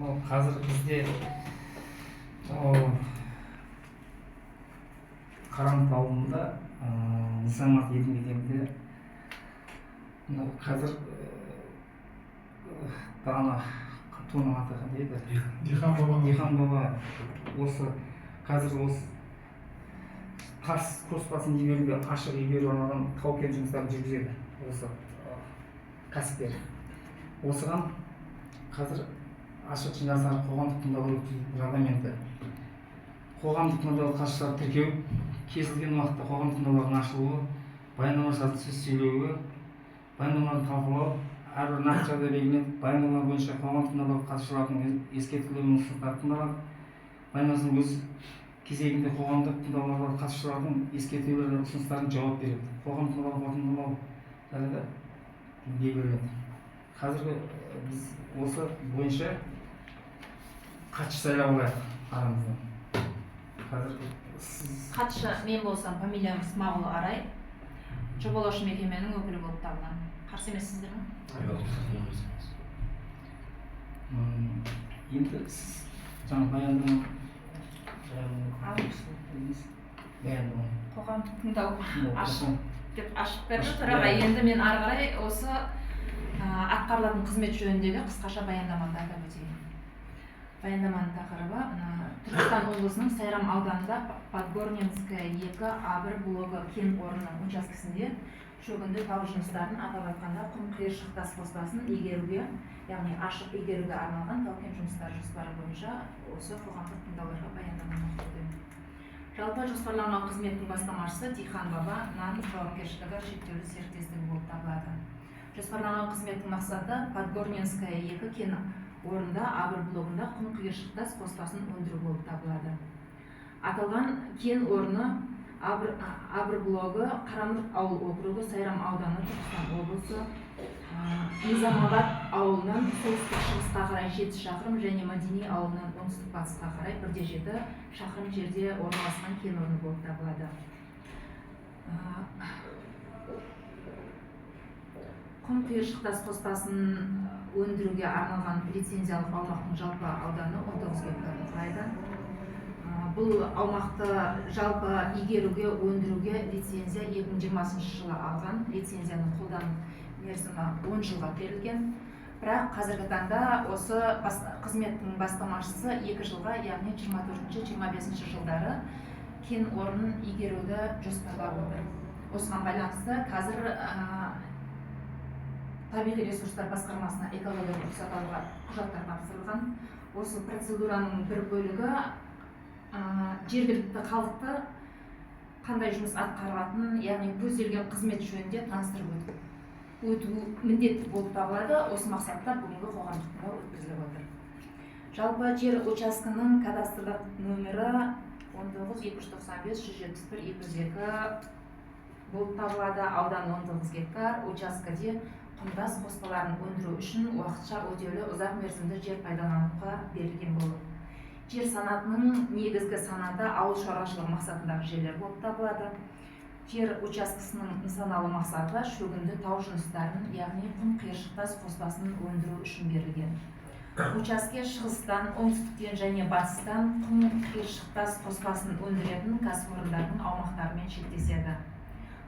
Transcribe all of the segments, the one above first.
Мынау қазір бізде мынау Қарамұрт ауылында, Нысанат елді мекенінде мынау қазір ана тоның аты қандай еді? Дихан бабаның. Дихан баба. Осы қазір осы тас қоспасын игеруге, ашық игеру арналған тау кен жұмыстарын жүргізеді осы кәсіпкер. Осыған қазір ашық жиналыстар, қоғамдық тыңдаулар өткізу регламенті, қоғамдық тыңдаулар қатысушыларды тіркеу, кесілген уақытта қоғамдық тыңдаулардың ашылуы, баяндамашылардың сөз сөйлеуі, баяндамаларды талқылау, әрбір нақты жағдай белгіленіп, баяндамалар бойынша қоғамдық тыңдауларға қатысушылардың ескертулері мен ұсыныстары тыңдалады. Баяндамашының өз кезегінде қоғамдық тыңдауларға қатысушылардың ескертулері мен ұсыныстарына жауап береді. Қоғамдық тыңдаулар қорытындылау жағдайда белгіленеді. Қазіргі біз осы бойынша хатшы сайлап алайық арамыздан. Қазір сіз. Хатшы мен болсам, фамилиям Смағұл Арай, жобалаушы мекеменің өкілі болып табыламын. Қарсы емессіздер ме? Енді сіз жаңа баяндама баяндама. Қоғамдық тыңдау ашық деп ашып берді Ашық, төраға. Иә. Енді мен ары қарай осы атқарылатын қызмет жөніндегі қысқаша баяндамамды атап өтейін. Баяндаманың тақырыбы: мына Түркістан облысының Сайрам ауданында Подгорнинская 2 А1 блогы кен орнының учаскесінде шөгінді тау жыныстарын, атап айтқанда, құм қиыршық тас қоспасын игеруге, яғни ашық игеруге арналған тау кен жұмыстары жоспары бойынша осы қоғамдық тыңдауларға баяндаманы оқып. Жалпы, жоспарланған қызметтің бастамашысы Дихан баба нан жауапкершілігі шектеулі серіктестігі болып табылады. Жоспарланған қызметтің мақсаты: Подгорнинская 2 кен орнында А1 блогында құм қиыршық тас қоспасын өндіру болып табылады. Аталған кен орны А1 блогы Қарамұрт ауыл округі, Сайрам ауданы, Түркістан облысы, Низамабад ауылынан солтүстік шығысқа қарай 7 шақырым және Мәдени ауылынан оңтүстік батысқа қарай 1,7 шақырым жерде орналасқан кен орны болып табылады. Құм қиыршық тас қоспасын өндіруге арналған лицензиялық аумақтың жалпы ауданы 19 гектарды құрайды. Бұл аумақты жалпы игеруге, өндіруге лицензия 2020 жылы алған. Лицензияның қолдану мерзімі 10 жылға берілген. Бірақ қазіргі таңда осы қызметтің бастамашысы 2 жылға, яғни 24-25 жылдары кен орнын игеруді жоспарлап отыр. Осыған байланысты қазір табиғи ресурстар басқармасына экологиялық рұқсат алуға құжаттар тапсырылған. Осы процедураның бір бөлігі жергілікті халықты қандай жұмыс атқарылатынын, яғни көзделген қызмет жөнінде таныстырып өту міндетті болып табылады. Осы мақсатта бүгінгі қоғамдық тыңдау өткізіліп отыр. Жалпы, жер учаскенің кадастрлық нөмірі 19 295 171 202 болып табылады. Аудан 19 гектар. Учаскеде құмтас қоспаларын өндіру үшін уақытша өтеулі ұзақ мерзімді жер пайдалануға берілген болып, жер санатының негізгі санаты ауыл шаруашылығы мақсатындағы жерлер болып табылады. Жер учаскесінің нысаналы мақсаты шөгінді тау жыныстарын, яғни құм қиыршық тас қоспасын өндіру үшін берілген. Учаске шығыстан, оңтүстіктен және батыстан құм қиыршық тас қоспасын өндіретін кәсіпорындардың аумақтарымен шектеседі.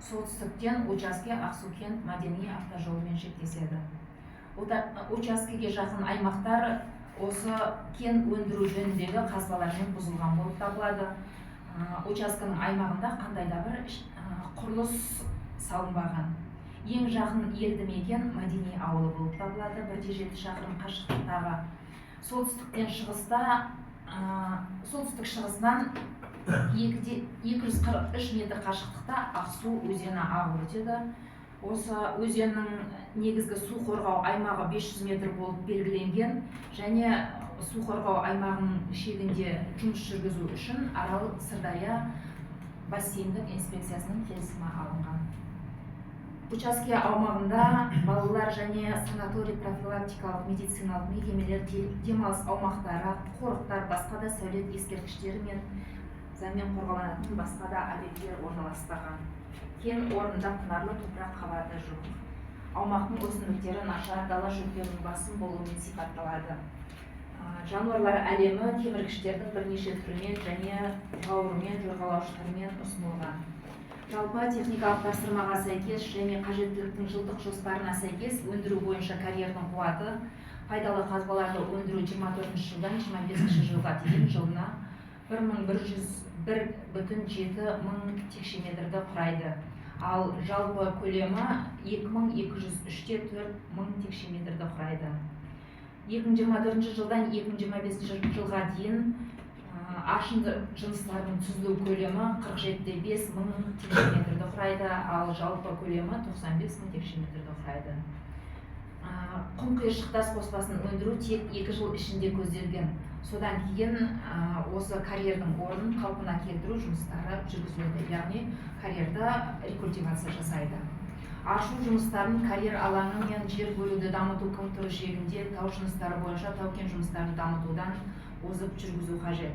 Солтүстіктен учаске Ақсукент Мәдени автожолымен шектеседі. Учаскеге жақын аймақтар осы кен өндіру жөніндегі қазбалармен бұзылған болып табылады. Учаскенің аймағында қандай да бір құрылыс салынбаған. Ең жақын елді мекен Мәдени ауылы болып табылады, 1,7 шақырым қашықтықтағы. Солтүстіктен шығыста, солтүстік шығысынан 2,243 метр қашықтықта Ақсу өзені ағып өтеді. Осы өзеннің негізгі су қорғау аймағы 500 метр болып белгіленген және су қорғау аймағының шегінде жұмыс жүргізу үшін Арал Сырдария бассейндік инспекциясының келісімі алынған. Учаске аумағында балалар және санаторий профилактикалық медициналық мекемелер, демалыс аумақтары, қорықтар, басқа да сәулет ескерткіштері мен заңмен қорғалатын басқа да объектілер орналаспаған. Кен орнында құнарлы топырақ қабаты жоқ. Аумақтың өсімдіктері нашар, дала шөптерінің басым болуымен сипатталады. Жануарлар әлемі кеміргіштердің бірнеше түрімен және жауырымен, жорғалаушылармен ұсынылған. Жалпы техникалық тапсырмаға сәйкес және қажеттіліктің жылдық жоспарына сәйкес өндіру бойынша карьердің қуаты пайдалы қазбаларды өндіру 24 жылдан 25 жылға дейін жылына 1101,7 мың текше метрді құрайды. Ал жалпы көлемі 2203,4 мың текше метрді құрайды. 2024 жылдан 2025 жылға дейін аршынды жыныстардың түзілу көлемі 47,5 мың текше метрді құрайды, ал жалпы көлемі 95 мың текше метрді құрайды. Құм қиыршық тас қоспасын өндіру тек 2 жыл ішінде көзделген. Содан кейін осы карьердің орнын қалпына келтіру жұмыстары жүргізіледі, яғни карьерді рекультивация жасайды. Аршу жұмыстарын карьер алаңы мен жер бөлуді дамыту контуры шегінде тау жыныстары бойынша тау-кен жұмыстарын дамытудан озып жүргізу қажет.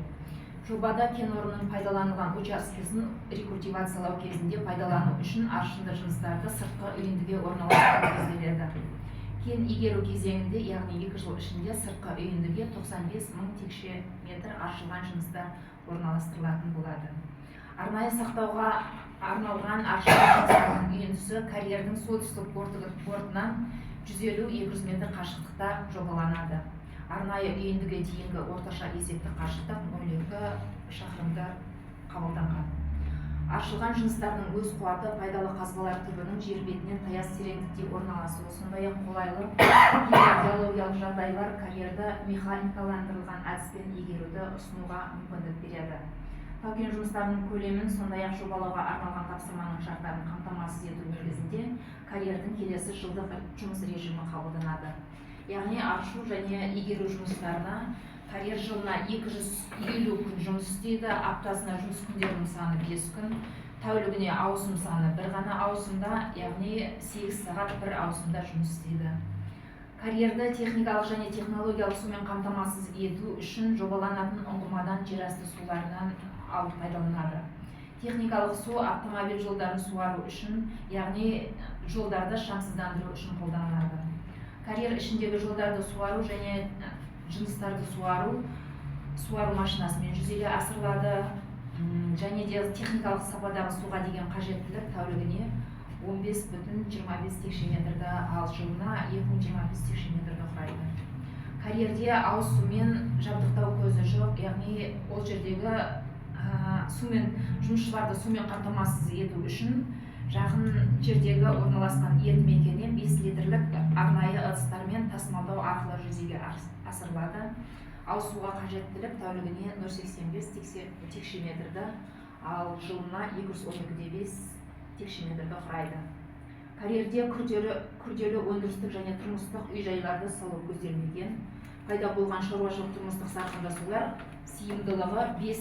Жобада кен орнының пайдаланылған учаскесін рекультивациялау кезінде пайдалану үшін аршынды жыныстарды сыртқы үйіндіге орналастыру көзделеді. Кен игеру кезеңінде, яғни 2 жыл ішінде сыртқы үйіндіге 95 мың текше метр аршылған жыныстар орналастырылатын болады. Арнайы сақтауға арналған аршылған жыныстардың үйіндісі карьердің солтүстік бортынан 150-200 метр қашықтықта жобаланады. Арнайы үйіндіге дейінгі орташа есептік қашықтық 0,2 шақырымда қабылданған. Аршылған жыныстардың өз қуаты пайдалы қазбалар түбінің жер бетінен таяз тереңдікте орналасуы, сондай-ақ қолайлы геологиялық жағдайлар карьерді механикаландырылған әдіспен игеруді ұсынуға мүмкіндік береді. Тау-кен жұмыстарының көлемін, сондай-ақ жобалауға арналған тапсырманың шарттарын қамтамасыз ету негізінде карьердің келесі жылдық жұмыс режимі қабылданады. Яғни аршу және игеру жұмыстарына карьер жылына 250 күн жұмыс істейді, аптасына жұмыс күндерінің саны 5 күн, тәулігіне ауысым саны бір ғана ауысымда, яғни 8 сағат бір ауысымда жұмыс істейді. Карьерді техникалық және технологиялық сумен қамтамасыз ету үшін жобаланатын ұңғымадан жерасты суларынан алып пайдаланады. Техникалық су автомобиль жолдарын суару үшін, яғни жолдарды шаңсыздандыру үшін қолданылады. Карьер ішіндегі жолдарды суару және жыныстарды суару машинасымен жүзеге асырылады. Және де техникалық сападағы суға деген қажеттілік тәулігіне 15,25 текше метрді, ал жылына 2025 текше метрді құрайды. Карьерде ауыз сумен жабдықтау көзі жоқ, яғни ол жердегі сумен жұмысшыларды сумен қамтамасыз ету үшін жақын жердегі орналасқан елді мекеннен 5 литрлік арнайы ыдыстармен тасымалдау арқылы жүзеге асырылады. Ауыз суға қажеттілік тәулігіне 0,85 текше метрді, ал жылына 212,5 текше метрді құрайды. Карьерде күрделі өндірістік және тұрмыстық үй-жайларды салу көзделмеген. Пайда болған шаруашылық тұрмыстық сарқынды сулар сыйымдылығы 5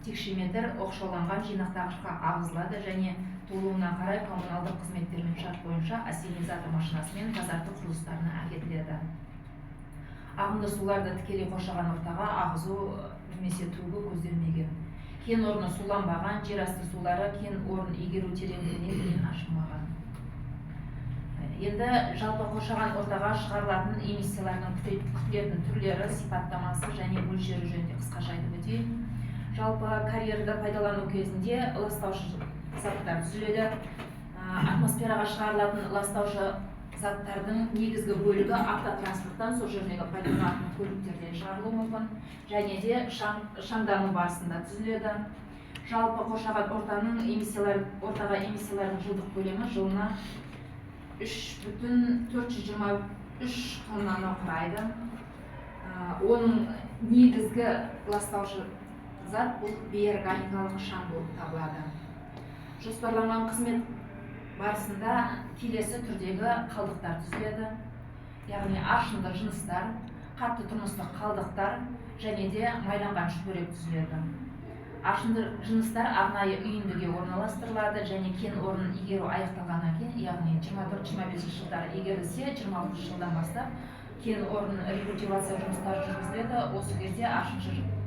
текше метр оқшауланған жинақтағышқа ағызылады және толуына қарай коммуналдық қызметтермен шарт бойынша ассенизатор машинасымен тазарту құрылыстарына әкетіледі. Ағынды суларды тікелей қоршаған ортаға ағызу немесе төгу көзделмеген. Кен орны суланбаған, жерасты сулары кен орнын игеру тереңдігіне дейін ашылмаған. Енді жалпы қоршаған ортаға шығарылатын эмиссиялардың күтілетін түрлері, сипаттамасы және мөлшері жөнінде қысқаша айтып өтейін. Жалпы карьерді пайдалану кезінде ластаушы заттар түзіледі. Атмосфераға шығарылатын ластаушы заттардың негізгі бөлігі автотранспорттан, сол жердегі пайдаланатын көліктерден шығарылуы мүмкін, және де шаңдану барысында түзіледі. Жалпы қоршаған ортаның эмиссиялар, ортаға эмиссиялардың жылдық көлемі жылына 3,423 тоннаны құрайды. Оның негізгі ластаушы зат бұл бейорганикалық шаң болып табылады. Жоспарланған қызмет барысында келесі түрдегі қалдықтар түзіледі, яғни аршынды жыныстар, қатты тұрмыстық қалдықтар және де майланған шүберек түзіледі. Аршынды жыныстар арнайы үйіндіге орналастырылады және кен орнын игеру аяқталғаннан кейін, яғни 24-25 жылдары игерілсе, 26 жылдан бастап кен орнын рекультивация жұмыстары жүргізіледі. Осы кезде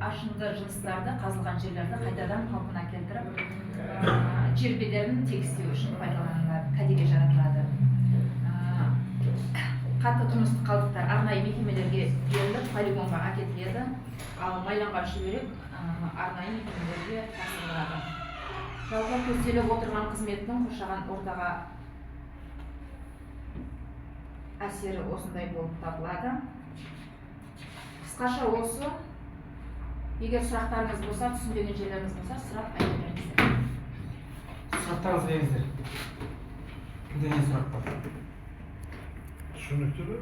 аршынды жыныстарды қазылған жерлерді қайтадан қалпына келтіріп, жер бедерін тегістеу үшін пайдаланылады, кәдеге жаратылады. Қатты тұрмыстық қалдықтар арнайы мекемелерге беріліп, полигонға әкетіледі, ал майланған шүберек арнайы мекемелерге тапсырылады. Жалпы, көзделіп отырған қызметтің қоршаған ортаға әсері осындай болып табылады. Қысқаша осы. Егер сұрақтарыңыз болса, түсінбеген жерлеріңіз болса, сұрап айта беріңіздер. Сұрақтарыңызды беріңіздер. Кімде не сұрақ бар? Түсінікті бе?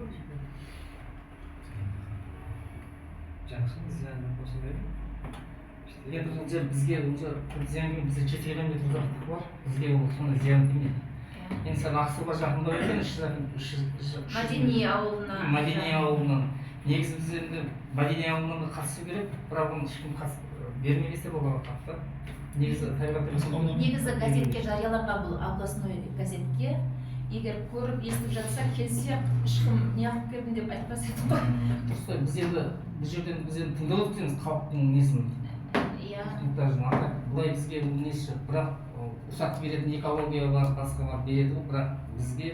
Жақсы, зияны болсын берді. Енді бұл жер бізге уже зиян келмейді, бізде 7 километр ұзақтық бар, бізге ол сондай зиян тимейді. Енді сәл Ақсуға жақындау екен, 300. Мәдени ауылына. Мәдени ауылынан. Негізі біз енді Мәдени ауылынан да қатысу керек, бірақ оны ешкім бермеген оларға хат та. Негізі табиғат. Негізі газетке жарияланған, бұл областной газетке. Егер көріп, естіп жатса, келсе, ешкім неғып келдің деп айтпас еді ғой. Дұрыс қой, біз енді бұл жерден біз енді тыңдап өткенбіз халықтың несін, мұқтажын. А так былай бізге бұл несі жоқ, бірақ рұқсат беретін экология бар, басқа бар, береді ғой, бірақ бізге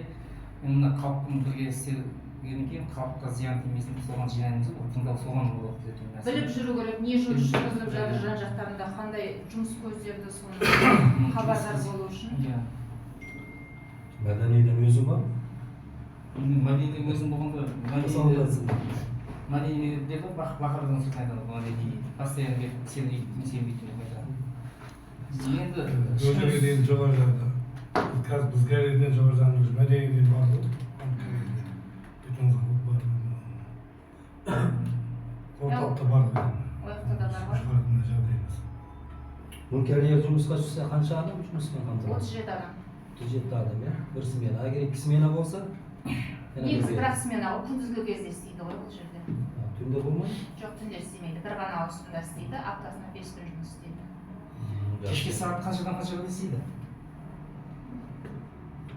мына халықпен бірге істегеннен кейін халыққа зиян тимесін, соған жинаймыз ғой, тыңдау соған болады дейтін нәрсе. Біліп жүру керек, не жұмыс жүргізіліп жатыр жан жақтарында, қандай жұмыс көзделді, соны хабардар болу үшін. Иә. Мәденидің өзі бар. Мәденидің өзің болғанда, Мысалы, мәдени деді ғой, бақырдан сырт айтады ғой, мәдени постоянно келіп, сен өйттің, сен бүйттің деп айтады енді. Өзге дейін жоғары жағында. Қазір біз галереядан жоғары жағында мәдени бар ғой. Бетон завод бар. Орталықта бар ғой. Ол жақта да бар ғой. Шығаратын жағдайымыз. Бұл карьер жұмысқа түссе, қанша адам жұмыспен қамтылады? 37 адам. 37 адам, иә, бір смена. А егер екі смена болса? Yana Негізі бір бір ақ смена ғой, күндізгі кезде істейді ғой бұл жерде. А, түнде болмайды? Жоқ, түнде істемейді, бір ғана ауысымда істейді, аптасына 5 күн жұмыс істейді. Кешке сағат қаншадан қаншаға дейін істейді?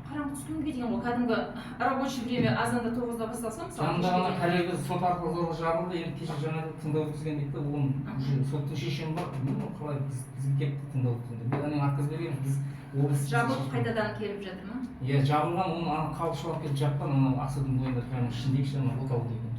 Қараңғы түскенге дейін ғой, кәдімгі рабочий время азанда 9-да басталса, мысалы, Жанында кешке ғана дейін. коллега сот арқылы зорға жабылды. Енді кеше жаңа тыңдау өткізген дейді да, оның уже соттың шешімі бар, білмеймін ғой қалай бізге келіп тыңдау өткізген. Біз ана отказ бергенбіз, біз облыс. Жабылып, қайтадан келіп жатыр ма? Иә, жабылған, оны ана халықшылар келіп жапқан, анау Ақсудың бойында, прямо ішіндегі ана отау деген.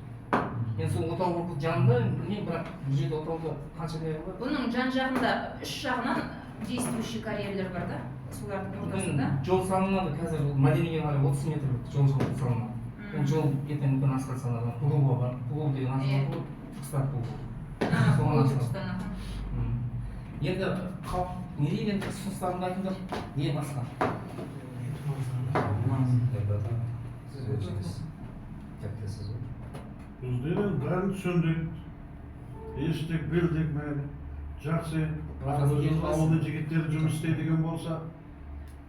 Енді сол отау жанында білмеймін, бірақ бұл жерде отауда қанша не бар. Бұның жан жағында, үш жағынан действующий карьерлер бар да, солардың ортасында. Жол салынады қазір, ол Мәдениге қарай 30 метр жол салынады. Ол жол ертең үлкен асфальт салынады. Пугова бар, Пугов деген асфальт ғой, Түркістан Пугов. Соған Ол асфальт. Түркістан, аха. Енді халық не дейді, енді ұсыныстарыңды айтыңдар, не басқа? Сіз өзіңіз кәптесіз ғой. Біз де бәрін түсіндік. Естік, білдік бәрі. Жақсы. Өзіміз ауылдың жігіттері жұмыс істейді болса,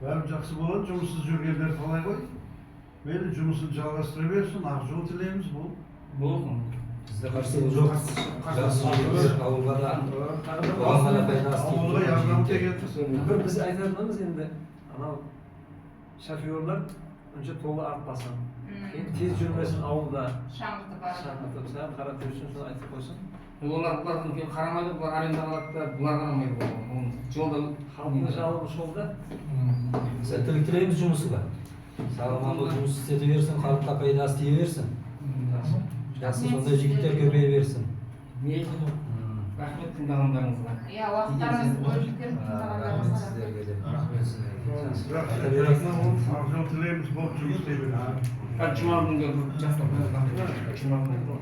бәрі жақсы болады. Жұмыссыз жүргендер талай ғой. Мейлі, жұмысын жалғастыра берсін, ақ жол тілейміз бұл. Болды. Бізде қарсылық жоқ. Жақсы жігіттер, ауылға да, қоғамға да пайдасы тиіп Ауылға тұрған ярдәм жігіттер. тиген. Бір біз айтатынымыз енді анау шоферлар онша толы артпасын. Енді тез жүрмесін ауылда. Шаңғытып барып. Шаңғытып, саған қарап жүрсін, соны айтып қойсын. Олар бұлардың келіп қарамайды, бұлар арендаға алады да, бұлар қарамайды оған. Оны жолда. Халықтың жалобы сол да. Сәттілік тілейміз жұмысына. Сағыман болып жұмыс істете берсін, халыққа пайдасы тие берсін. Жақсы, сондай жігіттер көбейе берсін. Мейлі, рахмет тыңдағандарыңызға. Иә, уақыттарыңызды бөліп келіп Рахмет тыңдағандарыңызға. сіздерге де. Жақсы. Айта берейік. Ақ жол тілейміз, болып жұмыс істей берсін. Қазір жұма күнгі жақсылап, жұма күні.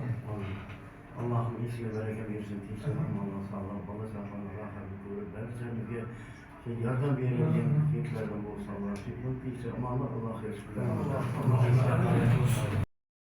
Allah'ım iyisi ve bereket versin. Kimse Allah sağlam, bala sağlam, rahat kuvvet barcamizga sen yordam bergan yigitlardan bo'lsin Alloh. Kimsa amanat, Alloh.